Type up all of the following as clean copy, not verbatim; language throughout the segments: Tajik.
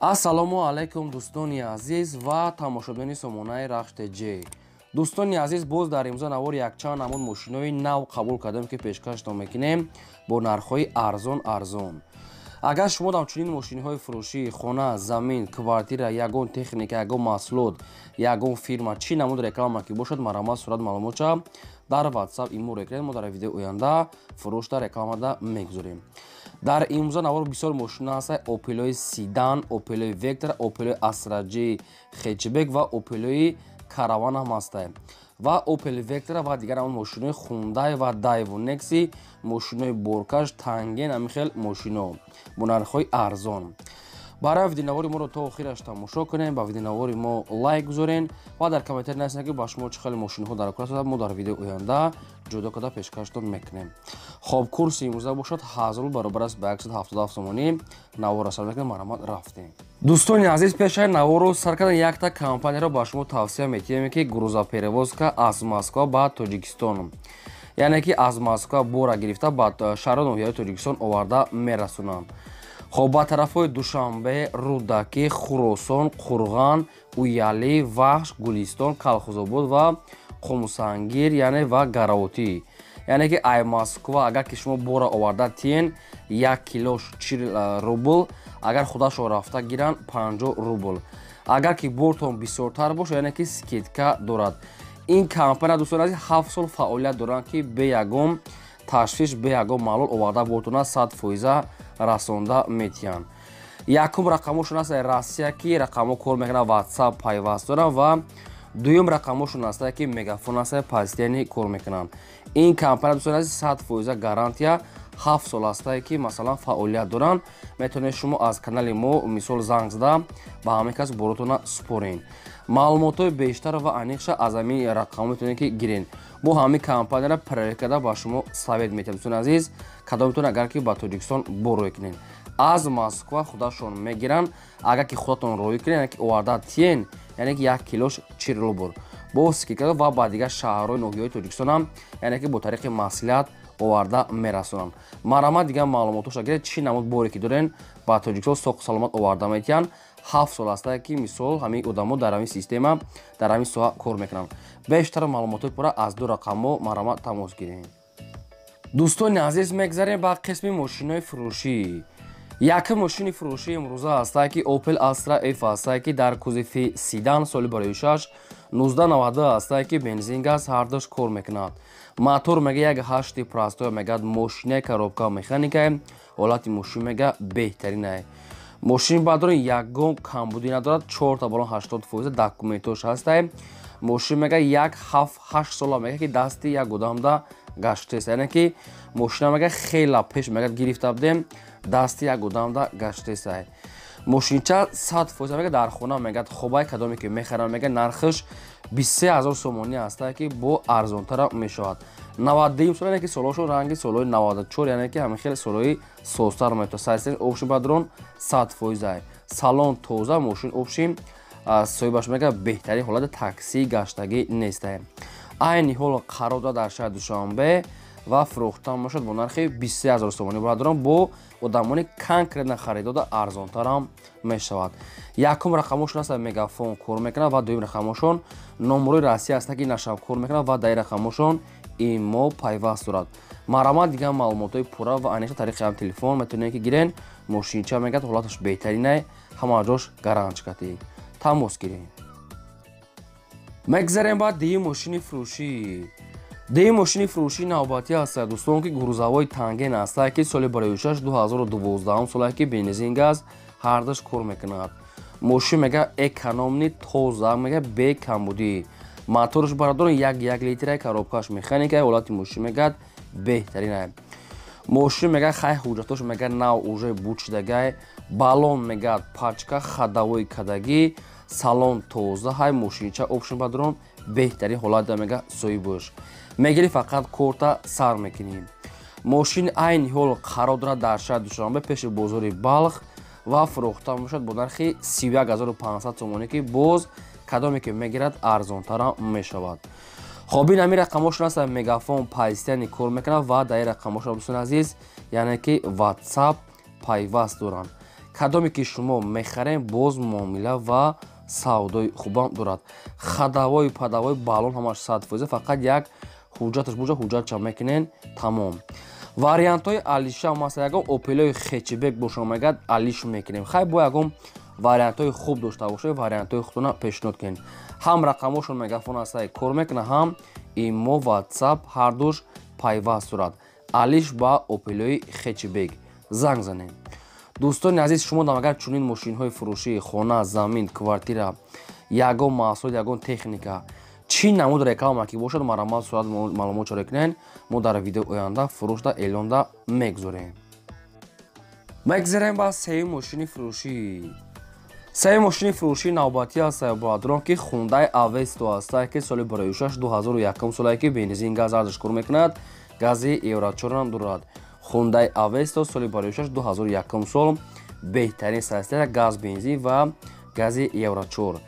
Ассалому алайкум, дӯстони азиз ва тамошобинони сомонаи Рахш ТЖ. Дӯстони азиз, боз дар имрӯза навор якчанд намуд мошинои нав қабул кардем, ки пешкаштон мекунем бо нархҳои арзон арзон. Агар шумо ҳамчунин мошинҳои фурӯшӣ, хона, замин, квартира, ягон техника, ягон маҳсулот, ягон фирма, чӣ намуд реклама ки бошад, марҳамат, сурат маълумотша дар WhatsApp имо рекунед. Мо дар видеои оянда фурӯшда рекламада мегузорем. Дар имрӯза навор бисёр мошина ҳаста: Опелои седан, Опелои Вектор, Опелои Астра Ҷ хэтчбек ва Опелои Караван ҳам ҳаста ва Опел Вектора ва дигар ҳамон мошинои Хундай ва Дайву, Некси, мошинои боркаш, Танген, ҳамин хел мошино бо нархҳои арзон. Барои видеонавори моро то охираш тамошо кунем, ба видеонавори мо лайк гузорен ва дар комментарий нависед, ки ба шумо чӣ хеле мошинҳо дар кор аст. Мо дар видеои оянда ҷудо карда пешкаштон мекунем. Хоб, курси имрӯза бошад 1000 рубл, баробар аст ба 177 сомонӣ. Наворро сар мекунем, марҳамат, рафтем. Дӯстони азиз, пешаи наворро сар кардан якта компанияро ба шумо тавсия метиҳем, ки грузоперевозка аз Москва ба Тоҷикистон, яъне ки аз Москва бора гирифта, ба шаҳру ноҳияҳои Тоҷикистон оварда мерасонанд. Хоб, ба тарафҳои Душанбе, Рӯдакӣ, Хуросон, Қурған, Уялӣ, Вахш, Гулистон, Калхузобод ва Қумсангир, яъне ва Гараотӣ. Яъне ки ай Москва агар ки шумо бора оварда тиен, як килош 40 рубл, агар худашон рафта гиранд, 50 рубл. Агар ки бортон бисёртар бошад, яъне ки скидка дорад ин компания. Дӯстони азиз, 7 сол фаъолият доранд, ки бе ягон ташвиш, бе ягон маълул оварда бортона 100 фоиза расонда метиҳанд. Якум рақамошон аст Россия, ки рақамҳо кор мекунад, WhatsApp пайваст доранд, ва дуюм рақамошон аст, ки Мегафон аст, постоянно кор мекунанд. Ин компания, дӯстони азиз, 100 фоиза гарантия, 7 сол ҳастае, ки масалан фаъолият доранд. Метавонед шумо аз канали мо мисол занг зада, ба ҳамин кас боротона супорен. Маълумотҳои бештар ва аниқша аз ҳамин рақамҳо метавонед ки гирен. Мо ҳамин компанияро проверка карда ба шумо совет метиҳем. Дӯстони азиз, кадометон агар ки ба Тоҷикистон бор рӯй кунед, аз Москва худашон мегиранд. Агар ки худатон рӯй кунед, яъне ки оварда тиен, яъне ки як килош 40 рубл бо скидка ва ба дигар шаҳрҳои ноҳияҳои Тоҷикистон ҳам, яъне ки бо тариқи маслиҳат оварда мерасонанд. Марҳамат, дигар маълумотҳоша гиред. Чӣ намуд боре ки дорен, ба Тоҷикистон соқу саломат оварда метиҳанд. 7 сол ҳастае, ки мисол ҳамин одамо дар ҳамин система, дар ҳамин соҳа кор мекунанд. Бештар маълумотҳои пурра аз ду рақамҳо марҳамат тамос гиред. Дӯстони азиз, мегзарем ба қисми мошинои фурӯшӣ. Якум мошини фурӯшии имрӯза ҳастае, ки Opel Astra F ҳастае, ки дар кузови седан, соли барои 6 1992 ҳастае, ки бензин, газ ҳардуш кор мекунад. Мотор мега як ҳашти простой. Мегӯяд, мошинаи коробка механикае. Ҳолати мошин, мега, беҳтаринае. Мошин баъдор ягон камбудӣ надорад, чорта балон 80 фоиза, документош ҳастае. Мошин, мега, як ҳафт ҳашт сола, мега, ки дасти як одамда гаштест. Яъне ки мошина, мега, хела пеш, мега, гирифта будем, дасти як одамда гаштесай. Мошинча 100 фоиза, мега, дар хона, мегӯяд, хобай. Кадоме ки мехарам, мега, нархаш 23 000 сомонӣ ҳастае, ки бо арзонтара мешавад. 92 сол, яъне ки солҳошон ранги солҳои 94, яъне ки ҳамин хеле солҳои созтар метавад. Сайсен общий бадрон 100 фоиза, салон тоза, мошин общий соҳибаш, мега, беҳтарин ҳолати, таксӣ гаштагӣ нестае. Айни ҳол қарор дорад дар шаҳри Душанбе ва фурӯхта мешавад бо нархи 23 000 сомонӣ. Бародарон, бо одамони конкретно харидода арзонтарам мешавад. Якум рақамошон аст, Мегафон кор мекунад, ва дуюм рақамошон номерои Россия аст, ки нашав кор мекунад, ва даи рақамошон имо пайваст дорад. Марҳамат, дигар маълумотҳои пурра ва аниқи тариқи ҳам телефон метавонед ки гирен. Мошинча, мегӯяд, ҳолаташ беҳтаринай, ҳама ҷош гаранчкатӣ. Тамос гирем. Мегзарем ба дуюм мошини фурӯшӣ. Дуюм мошини фурӯшии навбатӣ ҳастад, дӯстон, ки грузовой Танген ҳастад, ки соли барои 6 2012 солае, ки бензин, газ ҳардуш кор мекунад. Мошин, мега, экономный, тоза, мега, бе камбудӣ. Моторш, бародарон, як як литра, коробкаш механика. Ҳолати мошин, мегӯяд, беҳтаринай. Мошин, мега, хай, ҳуҷҷатош, мега, нав уже бучидагай. Балон, мегӯяд, пачка ходовой кадагӣ, салон тоза ҳай. Мошинча общем, бародарон, беҳтарин ҳолат, мега, соҳибош. Мегирӣ, фақат корта сар мекунӣ. Мошин айни ҳол қарор дорад дар шаҳри Душанбе, пеши бозори Балх, ва фурӯхта мешавад бо нархи 31 500 сомонӣ, ки боз кадоме ки мегирад, арзонтарам мешавад. Хоб, ин ҳамин рақамошон аст, Мегафон постоянно кор мекунад ва дар ин рақамошон, дӯстони азиз, яъне ки WhatsApp пайваст доранд. Кадоме ки шумо мехарем, боз муомила ва савдои хубам дорад. Ходовой, ходовой, баллон ҳамаш 100%, фақат як ҳуҷҷаташ боша, ҳуҷҷатша мекунен, тамом. Вариантҳои алиша, масалан, ягон опелои хэтчбек боша, мегӯяд, алиш мекунем. Хай, бо ягон вариантҳои хуб дошта бошед, вариантҳои худтона пешниҳод кунед. Ҳам рақамошон мегафон ҳастай, кор мекунад, ҳам имо, ватсап ҳардуш пайваст дорад. Алиш ба опелои хэтчбек занг занем. Дӯстони азиз, шумо агар чунин мошинҳои фурӯшӣ, хона, замин, квартира, ягон маҳсулот, ягон техника, чӣ намуд реклама ки бошад, марамат сурат маълумот чора кунед, мо дар видеои оянда фурӯшда эълонда мегузорем. Мегзарем ба сеюм мошини фурӯшӣ. Сеюм мошини фурӯшии навбатӣ аст, бародарон, ки Хундай Авесто ҳастае, ки соли 2006, 2001 солае, ки бензин, газ арзиш кор мекунад, гази евро 4 дорад. Хундай Авесто соли 2006, 2001 сол, беҳтарин состояния, газ, бензин ва гази евро 4.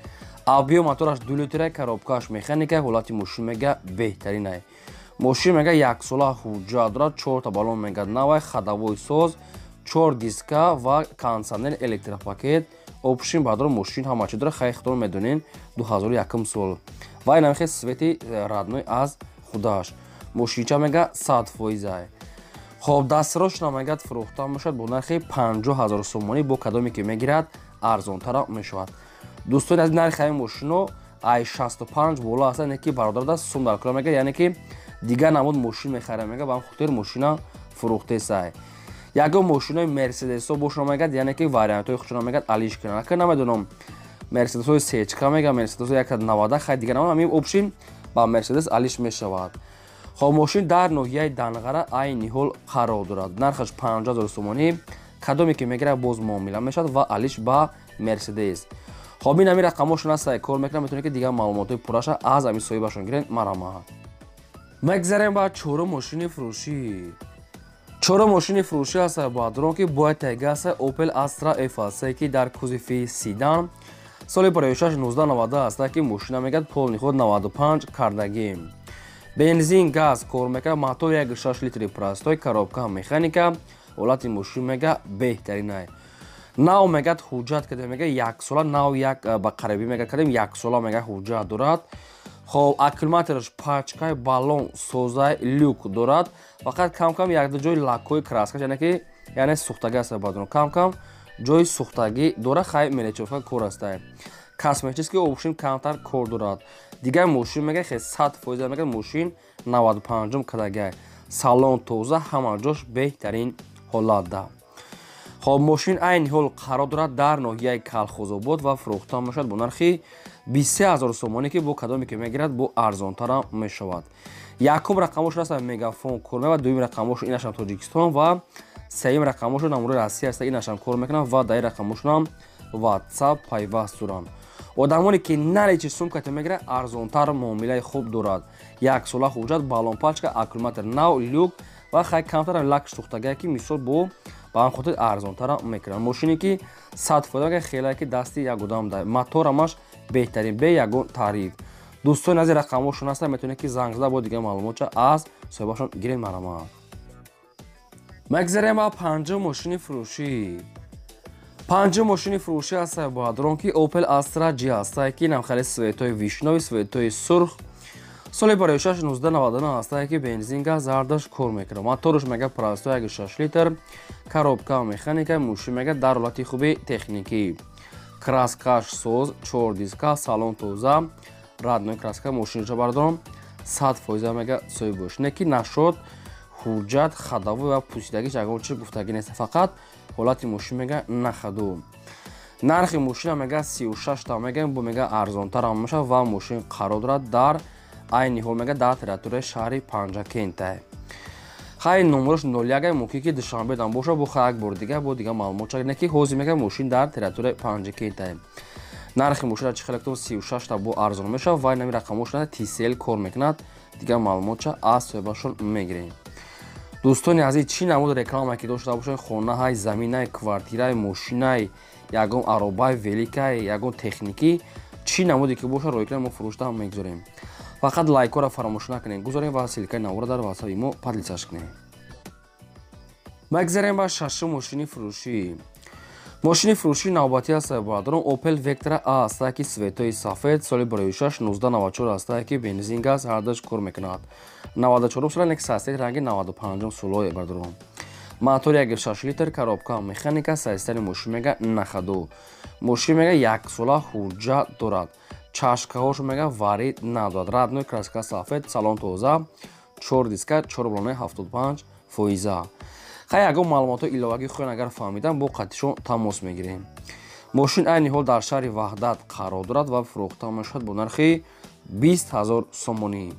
Объём мотораш 2 литра, коробкааш механика, ҳолати мошин мега беҳтаринай. Мошин мега яксола ҳуҷҷат дорад, чорта баллон мега навай, ходовой соз, чор диска ва кондиционер, электропакет. Общем, баъдро мошин ҳама чи дорад, хай, худтон медонен, 2001 сол. Ва ин ҳамихе цвети родной аз худаш. Мошинча мега 100%-ай. Хоб, дастрошна мегӯяд, фурӯхта мешавад бо нархи 50 ҳазор сомонӣ, бо кадоме ки мегирад, арзонтара мешавад. Дӯстони аз, нархи ҳамин мошино ай 65 боло аст, не ки бародар даст сум дар кора мега, яъне ки дигар намуд мошин мехарад, мега, ба ҳам хотир мошина фурӯхтесай. Ягон мошинои мерседесо боша, мегӯяд, яъне ки вариантҳои худшона, мегӯяд, алиш кунад. Ака, намедонам, мерседесҳои сечка, мега, мерседесҳои 190, хай, дигар намуд, ҳамин общем ба мерседес алиш мешавад. Хоб, мошин дар ноҳияи Данғара айни ҳол қарор дорад. Нархаш 50 ҳазор сомонӣ, кадоме ки мегирад, боз муомила мешавад ва алиш ба мерседес. Хоб, ин ҳамин рақамошон аст, кор мекунад, метавонед ки дигар маълумотҳои пурраша аз ҳамин соҳибашон гиред, марамаҳат. Мегзарем ба чорум мошини фурӯшӣ. Чорум мошини фурӯшӣ аст, бародарон, ки бояд тайга аст, Opel Astra F аст, ки дар кузови седан, соли 56 1990 аст, ки мошина мегӯяд полный ход 95 кардагӣ, бензин, газ кор мекунад, мотор 1,6 литри простой, коробка механика, ҳолати мошин мега беҳтаринай. Нав мегӯяд ҳуҷҷат кардем, мега яксола нав, як ба қарибӣ мега кардем, яксола мега ҳуҷҷат дорад. Хоб, аккумулятораш пачкай, баллон созай, люк дорад, фақат кам-кам якду ҷои лакҳои краскаш, яъне ки яъне сӯхтагӣ аст, баъдон кам-кам ҷои сӯхтагӣ дорад, хай, мелочёвка кор астай, косметический, общем, камтар кор дорад. Дигар мошин мега хе 100%, мега мошин 95-ум кардагай, салон тоза, ҳама ҷош беҳтарин ҳолатда. Хоб, мошин айни ҳол қарор дорад дар ноҳияи Калхозобод ва фурӯхта мешавад бо нархи 23 ҳазор сомонӣ, ки бо кадоме ки мегирад, бо арзонтарам мешавад. Якум рақамош аст, мегафон кор мекунад, дуюм рақамош инашам Тоҷикистон ва сеюм рақамошо намураи Россия аст, инашам кор мекунад ва дар рақамошонам ватсап пайваст доранд. Одамоне ки наличи сумката мегирад, арзонтар муомилаи хуб дорад. Яксола ҳуҷҷат, баллон пачка, аккумулятор нав, люк ва хай камтар лак сӯхтагае, ки мисол бо ба ҳам хотир арзонтара мекунад. Мошине ки 100% хелае ки дасти як одам да, моторамаш беҳтарин, бе ягон таъриф. Дӯстони азиз, рақамҳошон ҳастанд, метавонед ки занг зада бо дигар маълумотча аз соҳибашон гиред, марҳамат. Мегзарем ба панҷум мошини фурӯшӣ. Панҷум мошини фурӯшӣ аст, бародарон, ки Opel Astra G ҳастае, ки инам хеле цветои вишнёвый, цветои сурх, соли 2006, 1999 ҳастае, ки бензин, газ зардаш кор мекунад, моторш мега простой 1,6 литр, коробка механика. Мошин мега дар ҳолати хуби техникӣ, краскаш соз, чор диска, салон тоза, родной краска. Мошинча, бародарон, 100% мега соҳиб не ки нашод ҳуҷҷат, ходовой ва пусидагиш ягон чи гуфтагӣ нест, фақат ҳолати мошин мега нахаду. Нархи мошина мега 36 та мега, бо мега арзонтарам мешавад ва мошин қарор дорад дар айни ҳол мега дар территорияи шаҳри Панҷакентай. Хай, номерош 01, мумкин ки Душанбедам бошад, бо хай як бори дига бо дигар маълумот чак не ки ҳозир мега мошин дар территорияи Панҷакентай. Нархи мошина чи хеле 36 та, бо арзон мешавад ва инами рақамҳошона TCL кор мекунад. Дигар маълумотча аз соҳибашон мегирем. Дӯстони азиз, чӣ намуд реклама ки дошта бошед, хонаҳай, заминай, квартирай, мошинай, ягон аробай, великай, ягон техникӣ, чӣ намуде ки бошад, ройкунед, мо фурӯшта ҳам мегузорем. Фақат лайкҳоро фаромӯш накунед, гузорем ва ссылкаи навора дар ватсаби мо поделиться кунед. Мегзарем ба шашум мошини фурӯшӣ. Мошини фурӯшии навбатӣ аст, бародарон, Opel Vectra A аст, ки цветои сафед, соли 2006, 1994 аст, ки бензин, газ ҳардаш кор мекунад. 94 сола, нек састеи ранги 95 солое, бародарон. Мотори 1,6 литр, коробка механика, состояни мошин мега на ходу. Мошин мега яксола ҳуҷҷат дорад. Чашкаҳош мега варид надорад. Родной краска сафед, салон тоза, 4 диска, 4 балонаи 75 фоиза. Хай, ягон маълумотҳои иловагӣ хоҳем, агар фаҳмидам, бо қатишон тамос мегирем. Мошин айни ҳол дар шаҳри Ваҳдат қарор дорад ва фурӯхта мешавад бо нархи 20 ҳазор сомонӣ.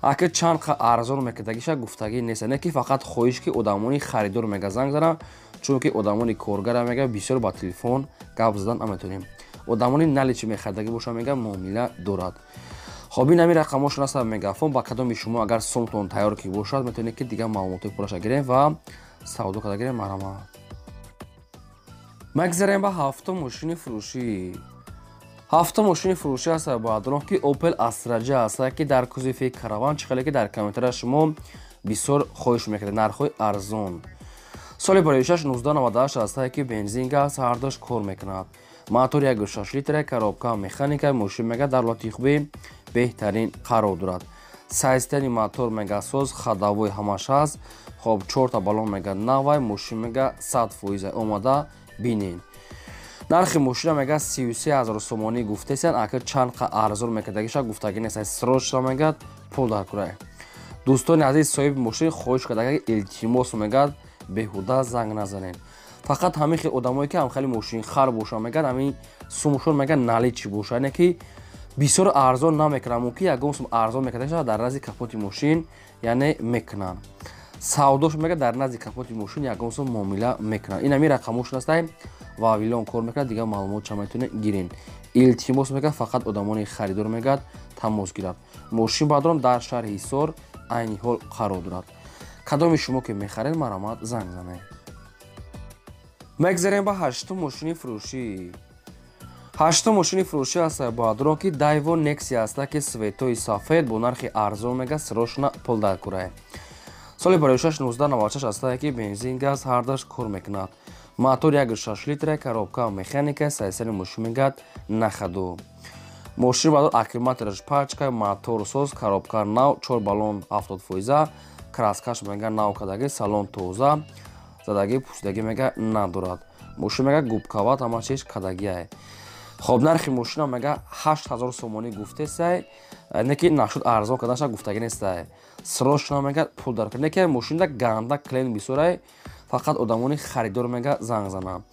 Ака, чанд қа арзон мекардагиша гуфтагӣ нест, не ки фақат хоҳиш ки одамони харидор мега занг занам, чунки одамони коргара мега бисёр ба телефон гап задан наметонем. Одамони наличный мехардагӣ боша, мега муомила дорад. Хоб, ин ҳамин рақамошон аст, Мегафон. Ба кадоми шумо агар сумтон тайёр ки бошад, метавонед ки дигар маълумотҳои пурраша гирем ва савдо карда гирем. Марҳамат. Мегзарем ба ҳафтум мошини фурӯшӣ. Ҳафтум мошини фурӯшӣ аст, бародарон, ки Opel Astra J аст, ки дар кузови Караван, чӣ хеле ки дар комментария шумо бисёр хоҳиш мекардед нархҳои арзон. Соли 2006, 1998 аст, ки бензин, газ ҳардаш кор мекунад. Мотор 1,6 литра, коробка механика. Мошин мега дар ҳолати хуби беҳтарин қарор дорад. Состояни мотор мега соз, ходовой ҳамаш ҳаст. Хоб, чорта балон мега навай. Мошин мега 100% омада бинен. Нархи мошина мега 33 000 сомонӣ гуфтесиян. Ака, чанд қа арзон мекардагиша гуфтагӣ нест, срочно мегад пул дар курай. Дӯстони азиз, соҳиби мошин хоҳиш карда, илтимос мегад, беҳуда занг назанед. Фақат ҳамин хел одамое ки ҳам хеле мошинхар бошанд, мегад ҳамин сумшон мега наличный боша, яъне ки бисёр арзон намекунанд. Мумкин ягон сум арзон мекарда, дар назди капоти мошин яъне мекунанд савдош, мега дар назди капоти мошин ягон сум муомила мекунанд. Ин ҳамин рақамошон астай, вавилон кор мекунад. Дигар маълумот ча метавонед гирен. Илтимос мегад, фақат одамони харидор мегад тамос гирад. Мошин, бародарон, дар шаҳри Ҳисор айни ҳол қарор дорад. Кадоми шумо ки мехаред, марҳамат, занг занед. Мегзарем ба ҳаштум мошини фурӯшӣ. Ҳаштум мошини фурӯшӣ аст, бародарон, ки Дайво Некси аста, ки цветои сафед, бо нархи арзон мега срочно пул дар курай. Соли 2006, 1996 аста, ки бензин, газ ҳардаш кор мекунад. Мотор 1,6 литра, коробка механика, состояни мошин мегад на ходу. Мошин, бародар, аккумулятораш пачка, мотор соз, коробка нав, чор баллон 70 фоиза, краскаш мега нав кардагӣ, салон тоза, задагӣ пӯшидагӣ мега надорад. Мошин мега губкават ҳама чиз кардагиай. Хоб, нархи мошина мега 8000 сомонӣ гуфтесай, не ки нашуд арзон карданаша гуфтагӣ нестай. Срочно мега пул дар, не ки мошинда ганда клиент бисёрай, фақат одамони харидор мега занг зананд.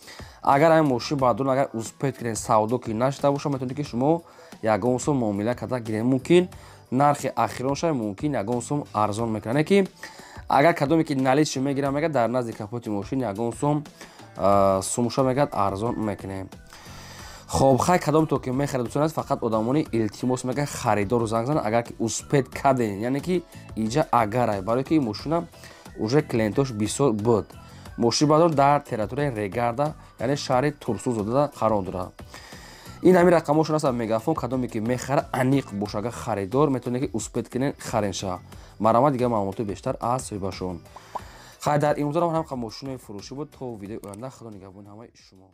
Агар ҳамин мошин баъдон агар успеть кунед, савдо ки нашида боша, метавонед ки шумо ягон сум муомила карда гиред. Мумкин нархи ахиронша мумкин ягон сум арзон мекунад, не ки агар кадоме ки наличный мегирам, мега дар назди капоти мошин ягон сум сумша мегад арзон мекунем. Хоб, хай, кадом то ки мехаред, дӯстон, фақат одамони илтимос мега харидору занг занад, агар ки успеть карден, яъне ки иҷа агарай, барое ки мошина уже клиентош бисёр буд. Мошин, баъдон, дар территорияи Регарда, яъне шаҳри Турсунзода қарор дорад. Ин ҳамин рақамошон аст, Мегафон. Кадоме ки мехара, аниқ боша, агар харидор, метавонед ки успеть кунед, харен ша. Марҳамат, дигар маълумоти бештар аз соҳибашон. Хай, дар имрӯза ҳам мошинои фурӯшӣ буд. То видеои оянда, худо нигаҳбони ҳамаи шумо.